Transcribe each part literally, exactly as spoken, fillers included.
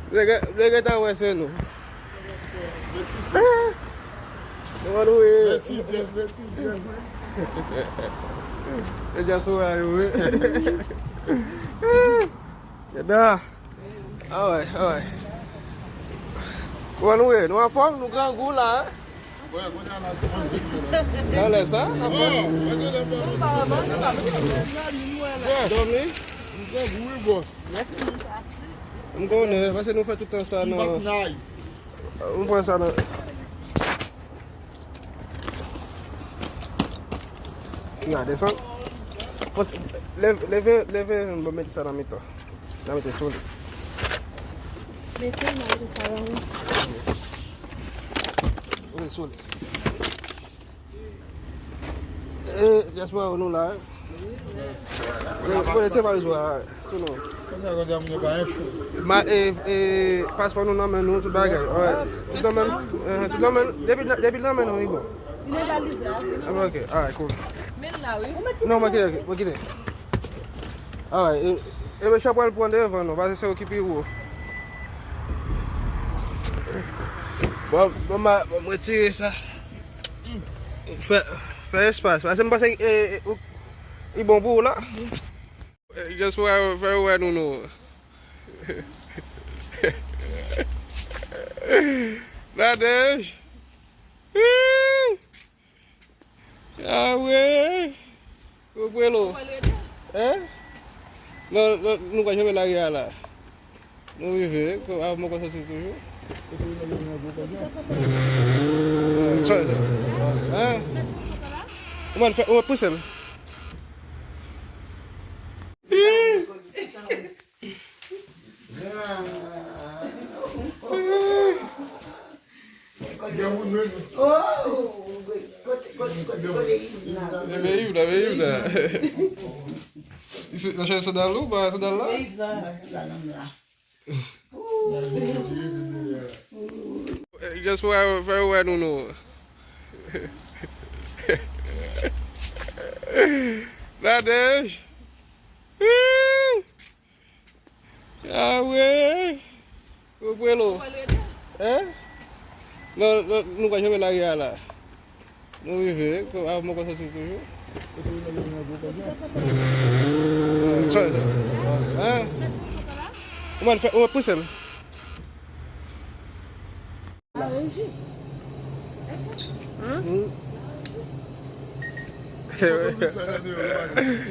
Nèg, nèg ta wè se nou. Kòman nou ye? Mèsi, Jeff, mèsi, Jeff. E dyaspora yo, wi. Keda. Alright, alright. Kòman nou ye? Nou anfòm? Nou grangou la, hein? Wè, kounye a la, se manje ki la. Nan lè sa? Wè, wè, kounye a la, mwen pa manje. Dòmi? M grangou, wi, bòs. M konnen, paske nou fè tout tan sa nan. M pran sa nan. N a desann. Leve, leve, leve, bon, mete sa nan mitan. N a mete sou li. Mete, n a mete sa la, wi. Mete sou li. E, dyaspora, nou la, hein? Konnen se valiz ou a, tou non. Kounye a, kounye a, moun yo pa enfo. Ma, e, e, paspò nou nan men nou, tout bagay. Alright. Tout nan men nou. Eh, tout nan men nou. Depi, depi nan men nou, li bon. Ah, ok, alright, cool. Non, mwen kite, mwen kite. Alright, e, e mesye pral pran devan nou, paske se yo ki pi wo. Bon, bon, ma, bon, mwen retire sa. Fè, fè espas. Paske m panse, e, e, ou, li bon pou ou la. E, just fè, fè yo wè nou, nou. Nadège. Ah ouais. Ou prelo. Hein? Non, non, nou pa janm lage a la. Nou rive, ko-, a, mwen konn soti toujou. Sa, hein? Ou mwen fè, ou pouse m. Ebe Iv la, ebe Iv la. Nan chèche sandal ou, ba sandal la? Just fè, fè wè nou, nou. Nadège. Ah ouais. Ou prelo. Hein? Non, non, nou pa janm lage a la. Nou rive, ko-, a, mwen konn soti toujou. Sa, hein? Ou mwen fè, ou pouse m. Hmm?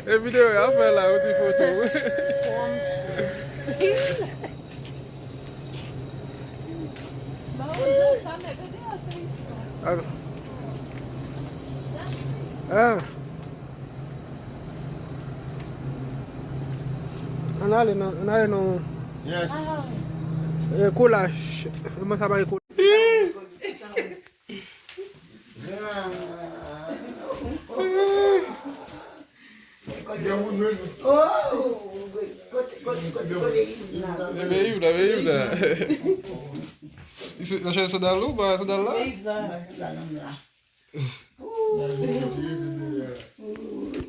E videyo y ap fè la, yon ti foto. Ah. Ah. Ann ale nan, ann ale nan. Yes. E, koulaj. Mwen sa pa gen koulaj. Ebe Iv la, ebe Iv la. Nan chèche sandal ou, ba sandal la?